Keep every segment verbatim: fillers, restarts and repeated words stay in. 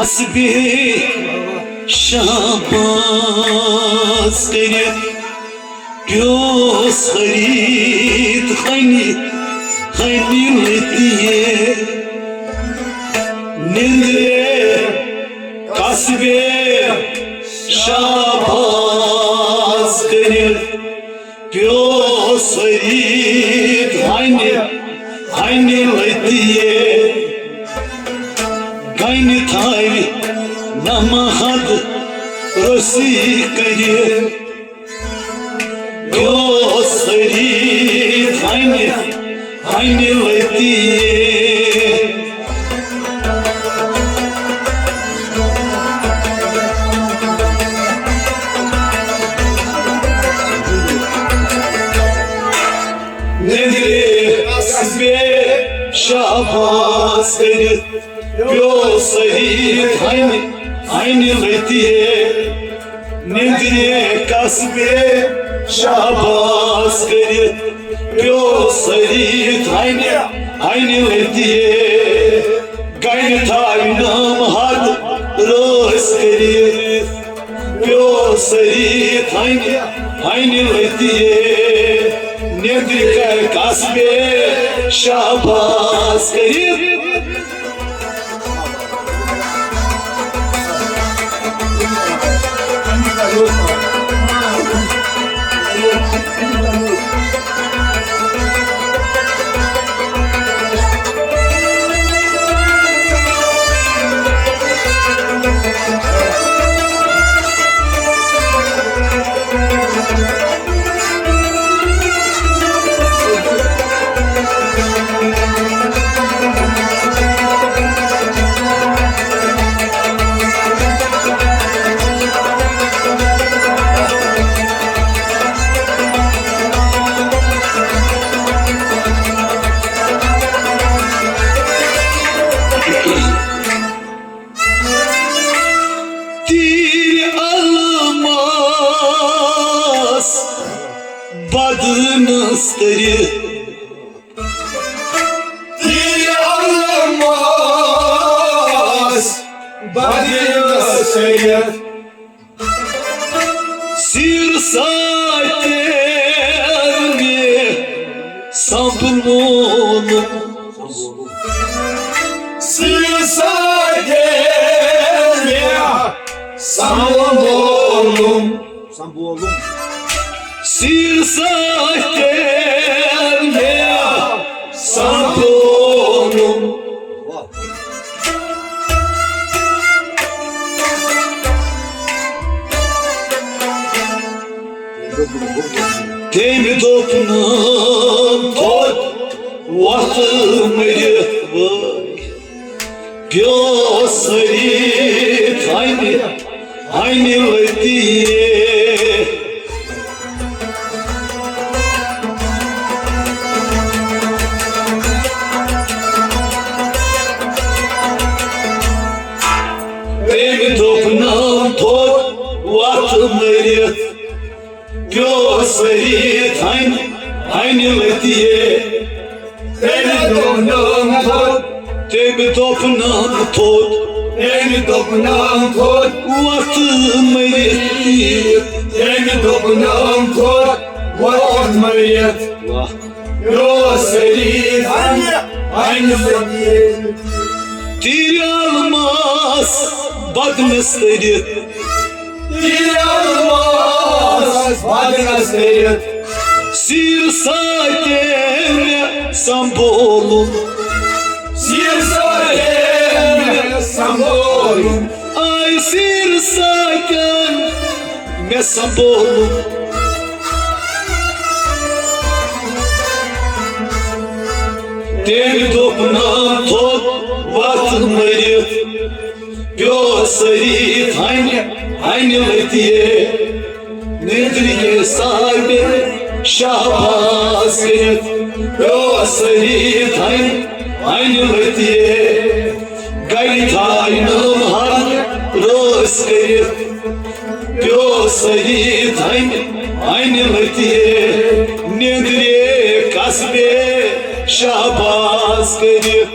تسبیح شاباس کٔرِتھ پیوس خرید ہنہِ، ہنہِ لٔتیے۔ نندرے کسبے شاباس کٔرِتھ پیوس خرید ہنہِ، ہنہِ لٔتیے۔ گنہِ تھاوِ نمحد روسی کٔرِتھ پیوس خرید ہنہِ، ہنہِ لٔتیے۔ نندرے کسبے شاباس کٔرِتھ پیوس خرید ہنہِ، ہنہِ لٔتیے۔ نندرے کسبے شاباس کٔرِتھ پیوس خرید ہنہِ، ہنہِ لٔتیے۔ گنہِ تھاوِ نمحد روسی کٔرِتھ پیوس خرید ہنہِ، ہنہِ لٔتیے۔ نندرِ کسبے شاباس کٔرِتھ۔ تیرِ الماس بدنس تٔرِتھ۔ تیرِ الماس بدنس تٔرِتھ۔ سیٖر ساتٮ۪ن مےٚ سنبھلووُم۔ سیٖر ساتٮ۪ن مےٚ سنبھلووُم۔ سیٖر ساتٮ۪ن مےٚ سنبھلووُم۔ تٔمۍ دوٚپ نہٕ تھوٚد وۄتھ مٔرِتھ وٲے۔ پیوس خرید ہنہِ، ہنہِ لٔتیے۔ تٔمۍ دوٚپ نہٕ تھوٚد وۄتھ مٔرِتھ۔ پیوس خرید ہنہِ، ہنہِ لٔتیے۔ تٔمۍ دوٚپ نہٕ تھوٚد۔ تٔمۍ دوٚپ نہٕ تھوٚد۔ تٔمۍ دوٚپ نہٕ تھوٚد۔ وۄتھ مٔرِتھ۔ تٔمۍ دوٚپ نہٕ تھوٚد۔ وۄتھ مٔرِتھ۔ واہ۔ پیوس خرید ہنہِ، ہنہِ لٔتیے۔ تیرِ الماس بدنس تٔرِتھ۔ تیرِ الماس بدنس تٔرِتھ۔ سیٖر ساتٮ۪ن مےٚ سنبھولُم۔ سیٖر ساتٮ۪ن مےٚ سنبھولُم۔ آے سیٖر ساتٮ۪ن مےٚ سنبھولُم۔ تٔمۍ دوٚپ نہٕ تھوٚد وۄتھ مٔرِتھ۔ پیوس خرید ہنہِ، ہنہِ لٔتیے۔ نندرِ کسبے شاباس کٔرِتھ۔ پیوس خرید ہنہِ، ہنہِ لٔتیے۔ گنہِ تھاوِ نہٕ ہر رٲس کٔرِتھ۔ پیوس خرید ہنہِ، ہنہِ لٔتیے۔ نندرِ کسبے شاباس کٔرِتھ۔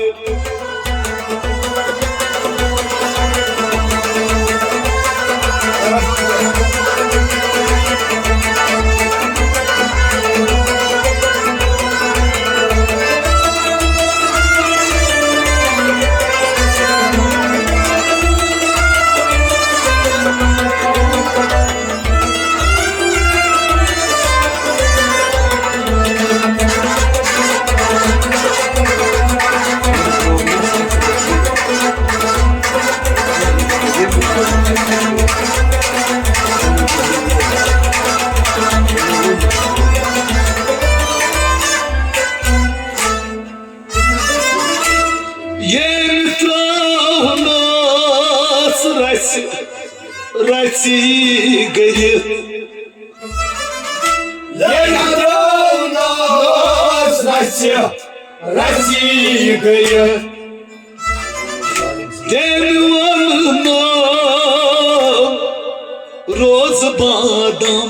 رژی گٔیہِ۔ ییٚلہِ درٛاو ناس رژِ، رژی گٔیہِ۔ تٔمۍ ووٚن ناو روز بادام۔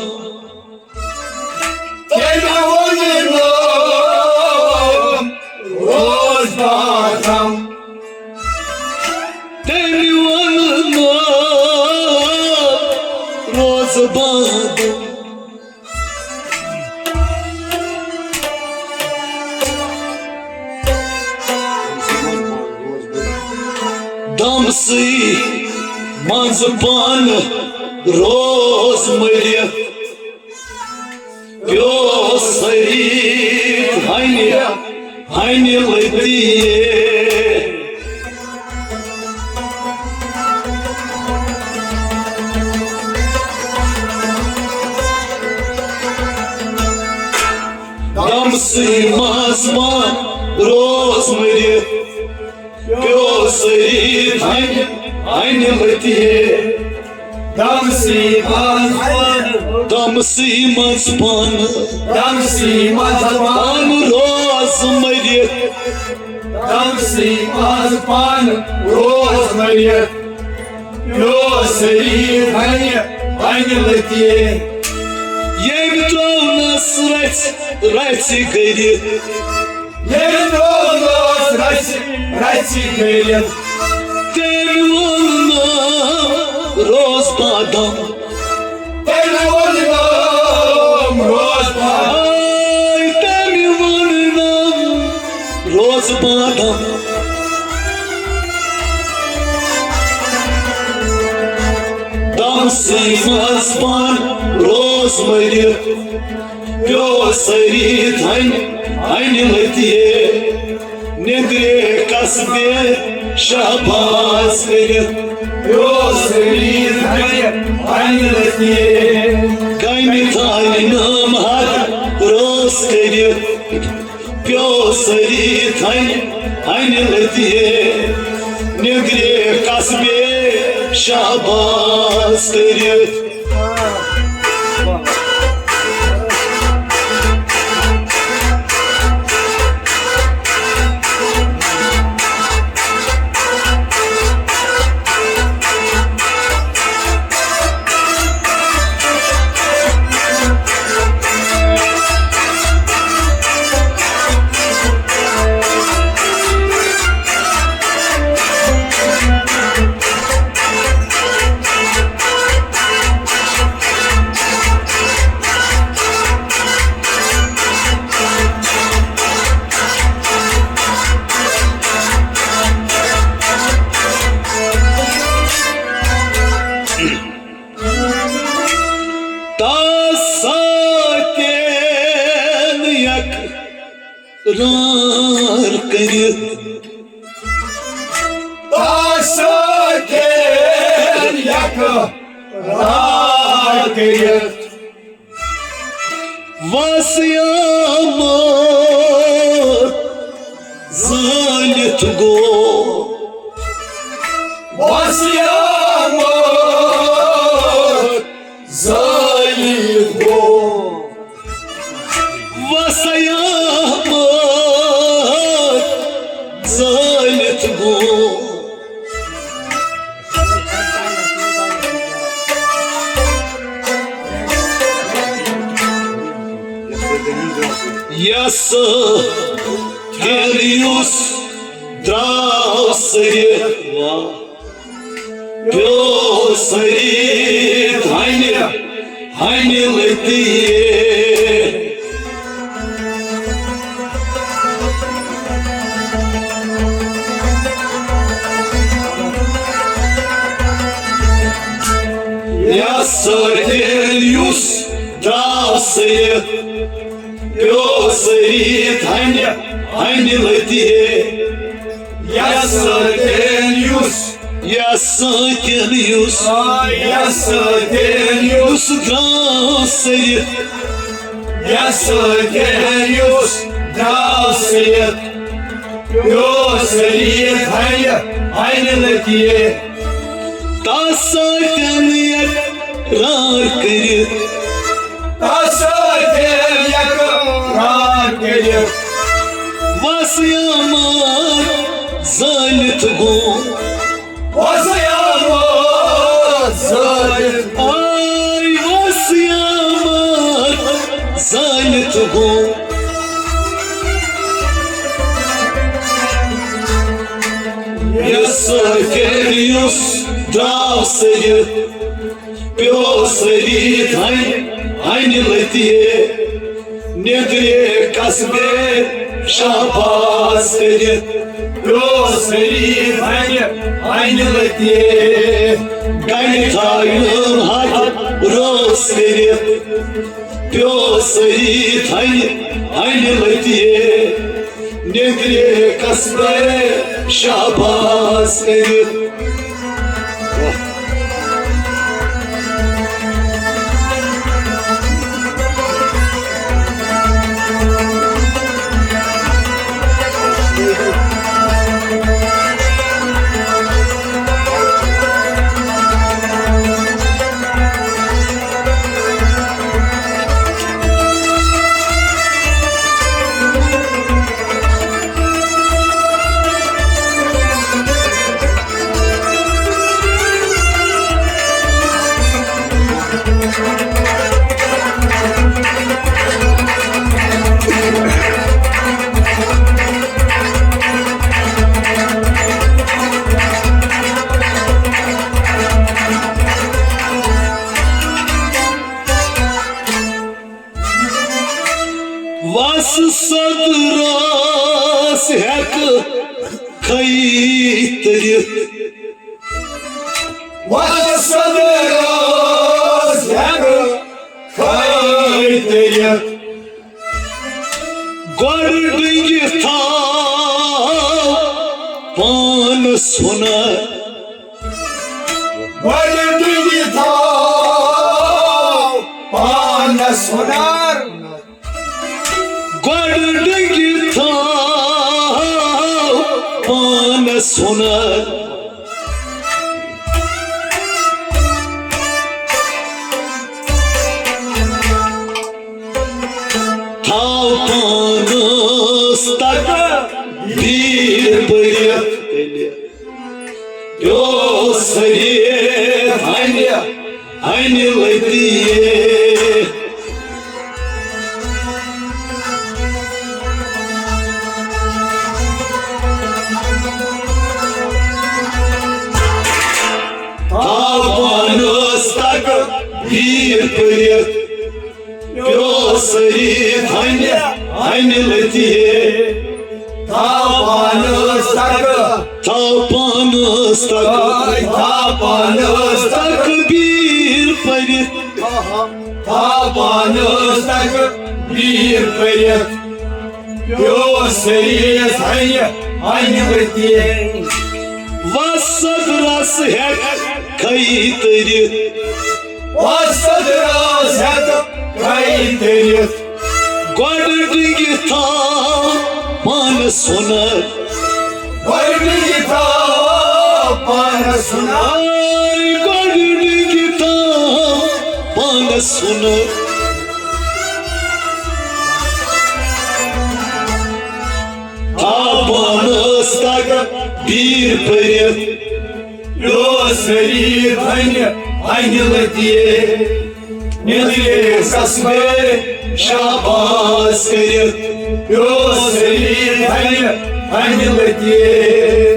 تٔمۍ ووٚن ناو روز بادام۔ تٔمۍ ووٚن ناو روز بادام۔ دمسٕے منٛز پانہٕ روز مٔرِتھ۔ پیوس سریٖت ہنہِ، ہنہِ لٔتیے۔ دمسٕے منٛز پانہٕ روز مٔرِتھ۔ پیوس سریٖت ہنہِ، ہنہِ لٔتیے۔ دمسٕے منٛز پانہٕ۔ دمسٕے منٛز پانہٕ۔ دمسٕے منٛز پانہٕ۔ پانہٕ روز مٔرِتھ۔ دمسٕے منٛز پانہٕ روز مٔرِتھ۔ پیوس سریٖت ہنہِ، ہنہِ لٔتیے۔ ییٚمۍ ترٛٲونس رژِ، رژِ گٔرِتھ۔ ییٚلہِ روز رژِ، رژِ گٔیَس۔ تٔمۍ ووٚن ناو روز بادام۔ تٔمۍ ووٚن ناو روز بادام۔ آے، تٔمۍ ووٚن ناو روز بادام۔ دمسٕے منٛز پانہٕ روز مٔرِتھ۔ پیوس سریٖت ہنہِ، ہنہِ لٔتیے۔ نیٚنٛدرِ قصبے شہباز کٔرِتھ۔ پیوس سریٖت ہنہِ، ہنہِ لٔتیے۔ کامہِ تھانہِ نام حق روز کٔرِتھ۔ پیوس سریٖت ہنہِ، ہنہِ لٔتیے۔ نیٚنٛدرِ قصبے شہباز کٔرِتھ۔ تس ساتٮ۪ن یک رار کٔرِتھ۔ تس ساتٮ۪ن یک رار کٔرِتھ۔ وسیامت زٲلِتھ گوٚو۔ وسیامت زٲلِتھ گوٚو۔ وسیامت زٲلِتھ گوٚو۔ یس کِن یُس درٛاو سٔرِتھ۔ پیوس سریٖت ہنہِ، ہنہِ لٔتیے۔ یس ساتٮ۪ن یُس درٛاو سٔرِتھ۔ پیوس سریٖت ہنہِ، ہنہِ لٔتیے۔ یس ساتٮ۪ن یُس۔ یس ساتٮ۪ن یُس۔ آ، یس ساتٮ۪ن یُس۔ یُس درٛاو سٔرِتھ۔ یس ساتٮ۪ن یُس درٛاو سٔرِتھ۔ پیوس سریٖت ہنہِ، ہنہِ لٔتیے۔ تس سۭتۍ اقرار کٔرِتھ۔ تس سۭتۍ اقرار کٔرِتھ۔ وصیامات زٲلِتھ گوٚو۔ وصیامات زٲلِتھ۔ آے وصیامات زٲلِتھ گوٚو۔ یُس سٲفِر یُس درٛاو سٔرِتھ، پیوٚو سٔرِتھ ہنہِ، ہنہِ لٔتہِ۔ نیٚدرِ قصبے شاباس کٔرِتھ، پیوٚو سٔرِتھ ہنہِ، ہنہِ لٔتہِ۔ گنہِ تھاونہٕ ہتھ روس کٔرِتھ، پیوٚو سٔرِتھ ہنہِ، ہنہِ لٔتہِ۔ نیٚدرِ قصبے شاباس کٔرِتھ۔ وس صدرس ہیٚکہٕ کھٔے تٔرِتھ۔ وس صدرس ہیٚکہٕ کھٔے تٔرِتھ۔ گۄڈٕ ڈُنگِتھ تھاو پانس ہُنر۔ گۄڈٕ ڈُنگِتھ تھاو پانس ہُنر۔ گۄڈٕ ڈُنگِتھ تھاو پانس ہُنر۔ تھاو پانس تقدیر بٔرِتھ۔ پیوٚو سٔرِتھ ہنہِ، ہنہِ لٔتہِ۔ تھاو پانس تقدیر بٔرِتھ۔ پیوٚو سٔرِتھ ہنہِ، ہنہِ لٔتہِ۔ تھاو پانس تقدیر۔ تھاو پانس تقدیر۔ تھاو پانس تقدیر۔ تقدیر پٔرِتھ۔ تھاو پانس تقدیر پٔرِتھ۔ پیوٚو سٔرِتھ ہنہِ، ہنہِ لٔتہِ۔ وس صدرس ہیٚکہٕ کھٔے تٔرِتھ۔ وس صدرس ہیٚکہٕ کھٔے تٔرِتھ۔ گۄڈٕ ڈُنگِتھ تھاو پانس ہُنر۔ گۄڈٕ ڈُنگِتھ تھاو پانس ہُنر۔ آے گۄڈٕ ڈُنگِتھ تھاو پانس ہُنر۔ تھاو پانس تقدیر پٔرِتھ۔ پیوٚو سٔرِتھ ہنہِ، ہنہِ لٔتہِ۔ نیٚدرِ قصبے شاباس کٔرِتھ۔ پیوٚو سٔرِتھ ہنہِ، ہنہِ لٔتہِ۔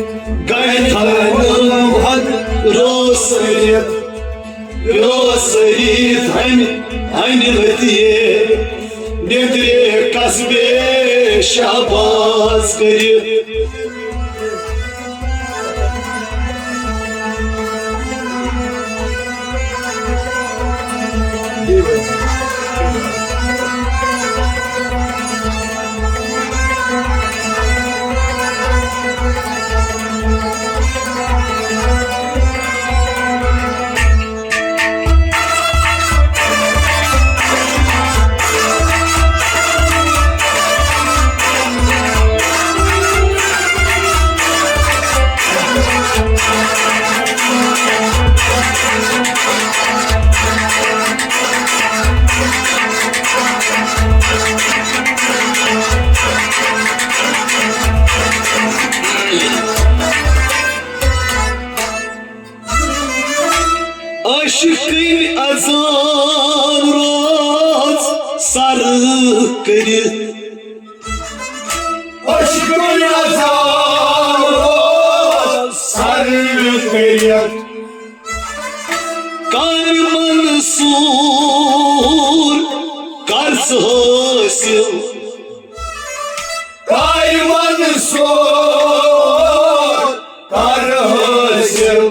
گنہِ تھاونہٕ ہتھ روس کٔرِتھ۔ پیوٚو سٔرِتھ ہنہِ، ہنہِ لٔتہِ۔ نیٚدرِ قصبے شاباس کٔرِتھ۔ عاشقٕنۍ اذان روز سر کٔرِتھ۔ عاشقٕنۍ اذان روز سر کٔرِتھ۔ کارِ منصور کر ژٕ حٲصِل۔ کارِ منصور کر حٲصِل۔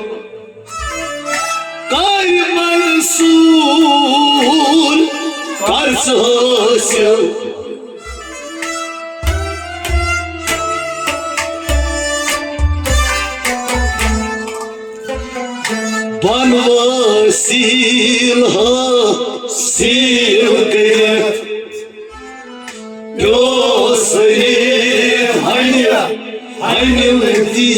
کارِ منصور کر ژٕ حٲصِل۔ بن وسیل حٲصِل کٔرِتھ۔ پیوس سریر ہنہِ، ہنہِ لٔتی۔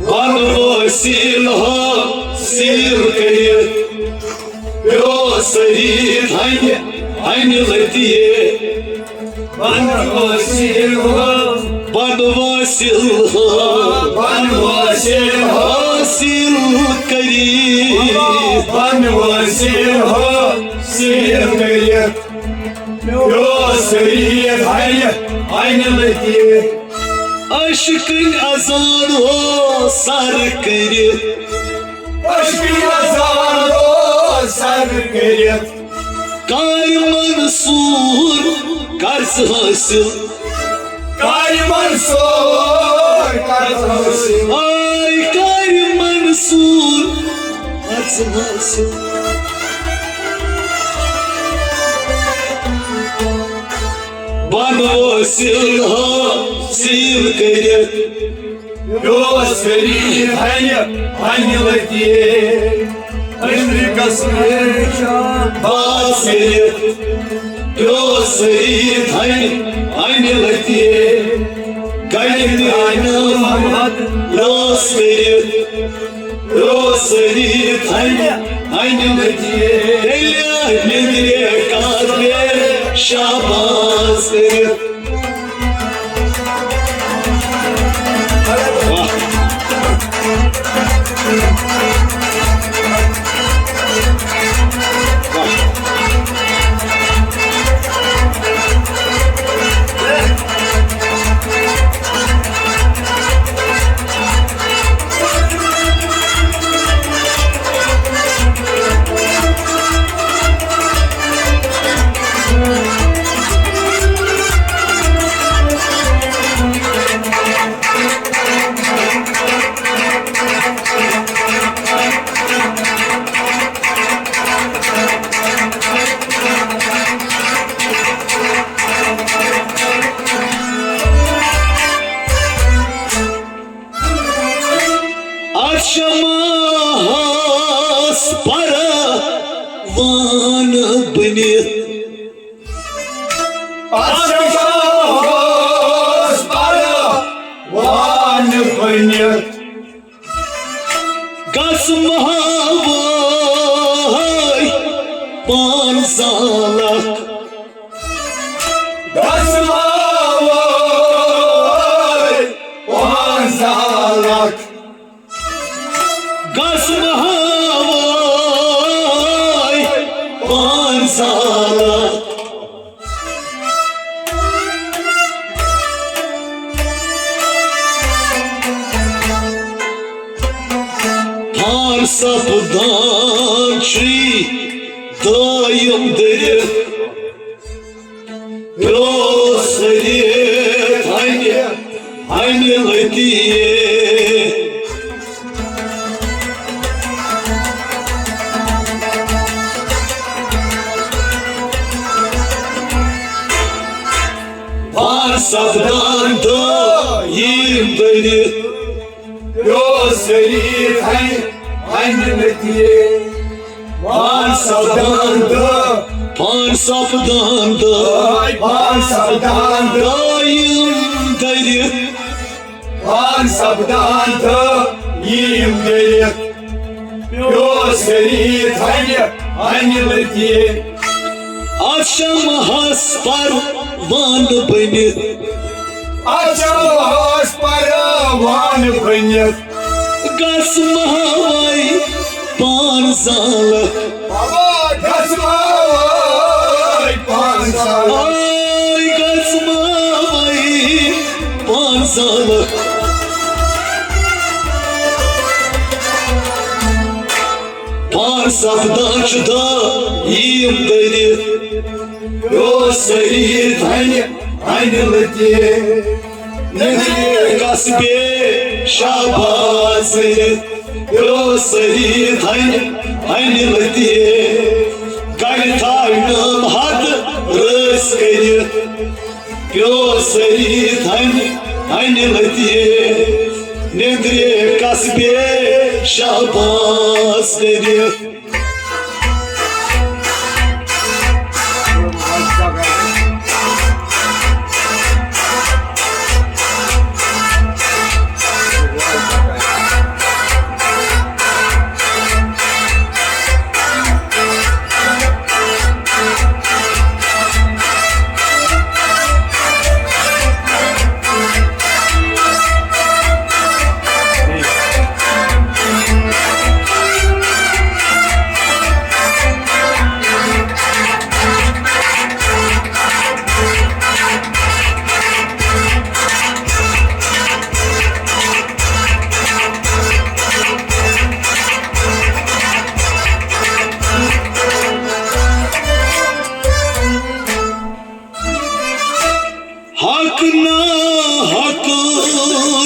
بن وسیل حٲصِل کٔرِتھ۔ پیوس سریر ہنہِ، ہنہِ لٔتی۔ بن وسیل حٲصِل۔ بن وسیل حٲصِل۔ بن وسیل حٲصِل۔ حٲصِل کٔرِتھ۔ بن وسیل حٲصِل کٔرِتھ۔ پیوس سریر ہنہِ، ہنہِ لٔتی۔ عاشقٕنۍ اذان روز سر کٔرِتھ۔ عاشقٕنۍ اذان روز سر کٔرِتھ۔ کارِ منصور کر ژٕ حٲصِل۔ کارِ منصور کر ژٕ حٲصِل۔ آے کارِ منصور کر ژٕ حٲصِل۔ بن وسیل حٲصِل کٔرِتھ۔ پیوس سریر ہنہِ، ہنہِ لٔتی۔ عشقس باس کٔرِتھ۔ پیوس سریر ہنہِ، ہنہِ لٔتی۔ گرِ میانہِ محمد لاس کٔرِتھ۔ پیوس سریر ہنہِ، ہنہِ لٔتی۔ تیٚلہِ نِندرِ کر مےٚ شاباس کٔرِتھ۔ اَتھ شمعس پروانہٕ بٔنِتھ۔ اَتھ شمعس پروانہٕ بٔنِتھ۔ گژھ مہاوٲے پانٛژھ زالکھ۔ گژھ مہاوٲے پانٛژھ زالکھ۔ گژھ مہاوٲے پانٛژھ زالکھ۔ پان سپدان چھُے دٲیم دٔرِتھ۔ پیوس سریر ہنہِ، ہنہِ لٔتی۔ پان سپدان دٲیم دٔرِتھ۔ پیوس سریر ہنہِ، ہنہِ لٔتی۔ پان سپدان دٲ۔ پان سپدان دٲ۔ پان سپدان دٲ۔ دٲیم دٔرِتھ۔ پان سپدان دٲ۔ یِم دٔرِتھ۔ پیوس سریر ہنہِ، ہنہِ لٔتی۔ اَتھ شمعس پروانہٕ بٔنِتھ۔ اَتھ شمعس پروانہٕ بٔنِتھ۔ گژھ ماوَے پان زالکھ۔ بابا، گژھ ماوَے پان زالکھ۔ آے گژھ ماوَے پان زالکھ۔ پان سپدان چھُ دٲیِم دٔرِتھ۔ پیوس سٲری دھنہِ، دھنہِ لٔتہِ۔ نٔدرِ کس بے شاباس کٔرِتھ۔ پیوس سٲری دھنہِ، دھنہِ لٔتہِ۔ گرِ تھاونٲم حد رٲس کٔرِتھ۔ پیوس سٲری دھنہِ، دھنہِ لٔتہِ۔ نٔدرِ کس بے شاباس کٔرِتھ۔ حق نا حق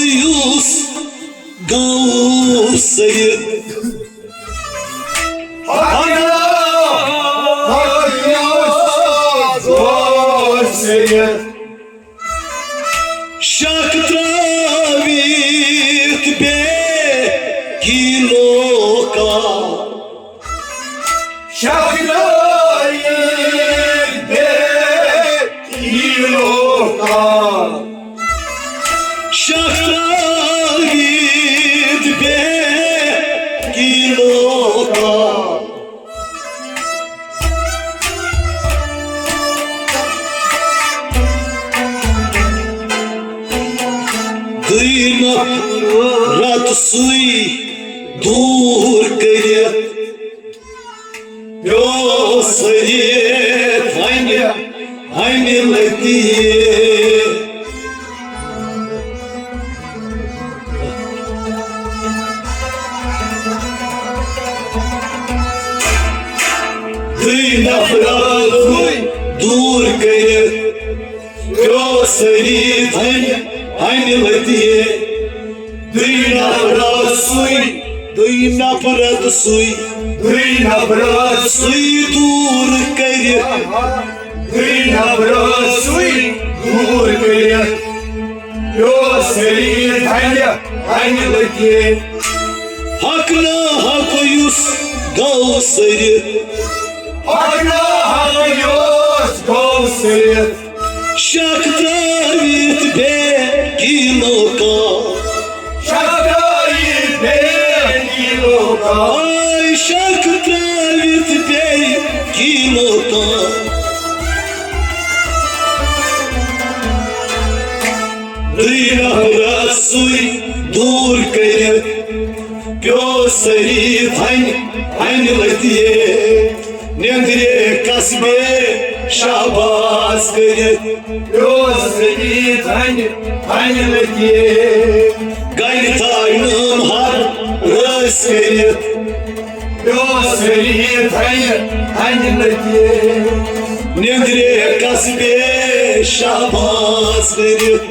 یُس گوٚو سید۔ حق نا حق یُس گوٚو سید۔ شک ترٲوِتھ بے کینو کا۔ شک ترٲوِتھ بے کینو کا۔ شک ترٲوِتھ بے کینو کا۔ دوٚیمہِ نفرت سُے دوٗر کٔرِتھ۔ پیوس سٲری دھنہِ، دھنہِ لٔتہِ۔ دوٚیمہِ نفرت سُے دوٗر کٔرِتھ۔ پیوس سٲری دھنہِ، دھنہِ لٔتہِ۔ دوٚیمہِ نفرت سُے، دوٚیمہِ نفرت سُے، دوٚیمہِ نفرت سُے دوٗر کٔرِتھ۔ دوٚیمہِ نفرت سُے دوٗر کٔرِتھ۔ پیوس سٲری دھنہِ، دھنہِ لٔتہِ۔ حق نا حق یُس گوٚو سٔرِتھ۔ حق نا حق یُس گوٚو سٔرِتھ۔ شک ترٲوِتھ بے کینو کا۔ شک ترٲوِتھ بے کینو کا۔ آے شک ترٲوِتھ بے کینو کا۔ دوٚیمہِ نفرت سُے دوٗر کٔرِتھ۔ پیوس سٲری دھنہِ، دھنہِ لٔتہِ۔ نیٚنٛدرِ کس بے شاباس کٔرِتھ۔ پیوس سٲری دھنہِ، دھنہِ لٔتہِ۔ گرِ تھاونٲم ہر رٲس کٔرِتھ۔ پیوس سٲری دھنہِ، دھنہِ لٔتہِ۔ نیٚنٛدرِ کس بے شاباس کٔرِتھ۔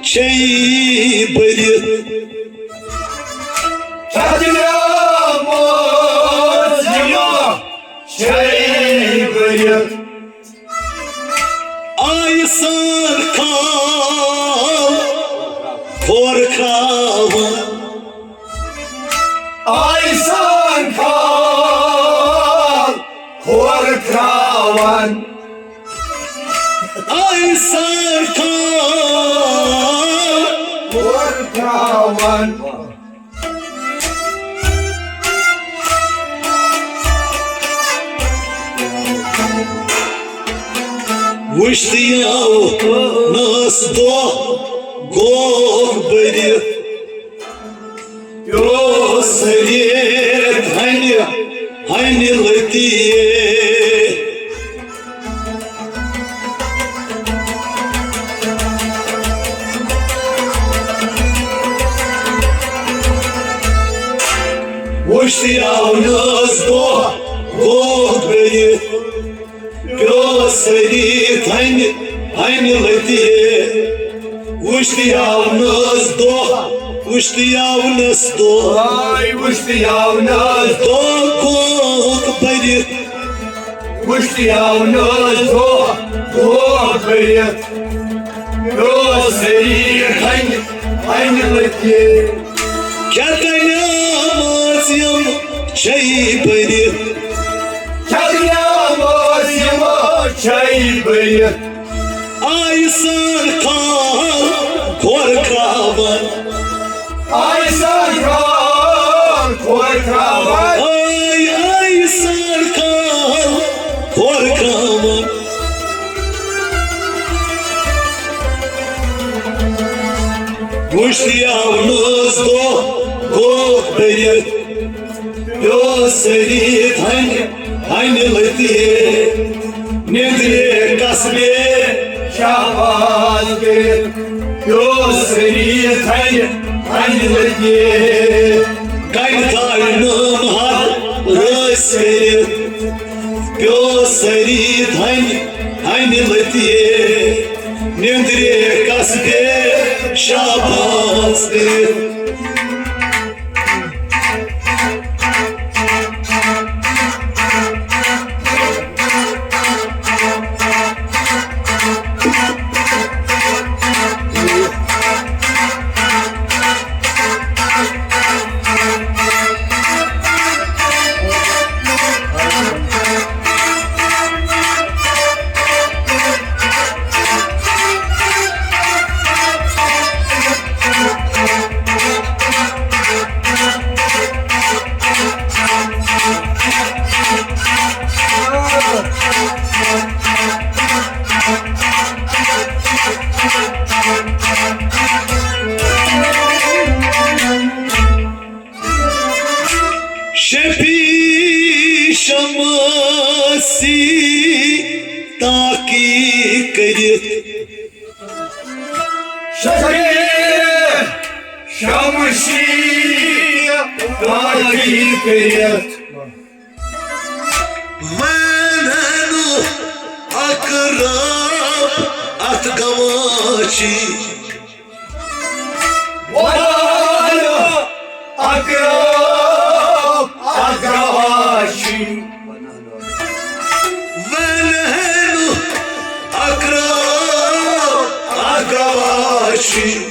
شے بٔرِتھ۔ کھٮ۪تھ نعمت یِمہٕ شے بٔرِتھ۔ آیہِ سان کھال کھور کھراوان۔ آیہِ سان کھال کھور کھراوان۔ آیہِ سان کھال کھور کھراوان۔ وٕچھتٕے آو ناس دۄہ گوٚو بٔرِتھ۔ پیوٚو سریر ہنہِ، ہنہِ لٔتی۔ وٕچھتٕے آو ناس دۄہ گوٚو بٔرِتھ۔ پیوٚو سریر ہنہِ، ہنہِ لٔتی۔ وٕچھتٕے آو ناس دۄہ، وٕچھتٕے آو ناس دۄہ۔ آے وٕچھتٕے آو ناس دۄہ گوٚو بٔرِتھ۔ وٕچھتٕے آو ناس دۄہ گوٚو بٔرِتھ۔ پیوٚو سریر ہنہِ، ہنہِ لٔتی۔ کھٮ۪تھ نعمت یِمہٕ شے بٔرِتھ۔ کھٮ۪تھ نعمت یِمہٕ شے بٔرِتھ۔ آیہِ سان کھال کھور کھراوان۔ آیہِ سان کھال کھور کھراوان۔ آیہِ، آیہِ سان کھال کھور کھراوان۔ وٕچھتٕے آو ناس دۄہ گوٚو بٔرِتھ۔ پیوٚو سریر ہنہِ، ہنہِ لٔتی۔ نیٚنٛدرِ قصبے شاہ باز کٔرِتھ۔ پیوٚو سریر ہنہِ، ہنہِ لٔتی۔ کنہِ تھایہِ نٲم ہر رٲسۍ کٔرِتھ۔ پیوٚو سریر ہنہِ، ہنہِ لٔتی۔ نیٚنٛدرِ قصبے شاہ باز کٔرِتھ۔ شفیع شمسی تحقیق کٔرِتھ۔ شفیع شمسی تحقیق کٔرِتھ۔ وننُک اقرب اتھ گواشی۔ وننُک اقرب اتھ گواشی۔ وننُک اقرب اتھ گواشی۔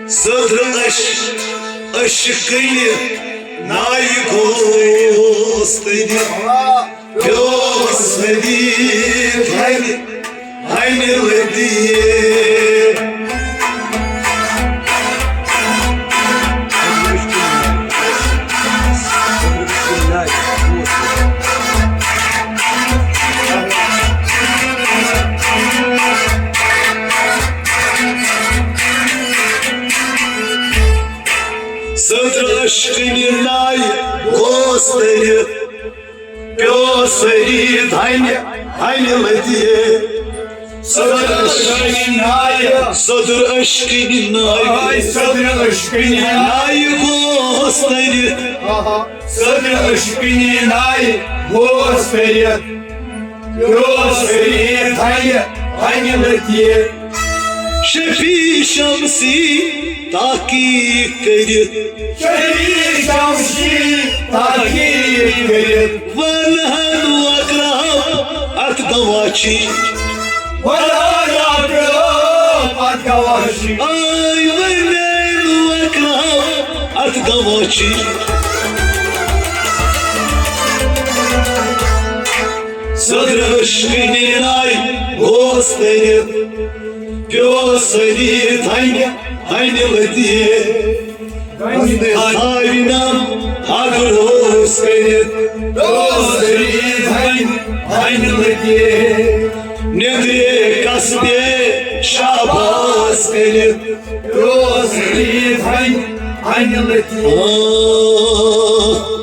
صدر اش، اشکنہِ نایہِ گوس تٔرِتھ۔ پیوس حدیث ہنہِ، ہنہِ لٔدیے۔ صدر اشکنہِ نایہِ گوس تٔرِتھ۔ پیوس حدیث ہنہِ، ہنہِ لٔدیے۔ صدر عشقٕنہِ نایہِ۔ صدر عشقٕنہِ نایہِ۔ آے صدر عشقٕنہِ نایہِ۔ نایہِ گوس تٔرِتھ۔ آہا۔ صدر عشقٕنہِ نایہِ گوس تٔرِتھ۔ پیوس تٔرِتھ ہنہِ، ہنہِ لٔتہِ۔ شفیع شمسی تحقیق کٔرِتھ۔ شفیع شمسی تحقیق کٔرِتھ۔ ونہن اقرب اتھ گواچی۔ ونہن اقرب اتھ گواچی۔ آے ونہن اقرب اتھ گواچی۔ صدر عشقٕنہِ نایہِ گوس تٔرِتھ۔ پیوس تٔرِتھ ہنہِ، ہنہِ لٔتہِ۔ سارنم اگر اوس کٔرِتھ۔ پیوس تٔرِتھ ہنہِ، ہنہِ لٔتہِ۔ نیٚنٛدرِ قصبے شاباس کٔرِتھ۔ پیوس تٔرِتھ ہنہِ، ہنہِ لٔتہِ۔ آہ۔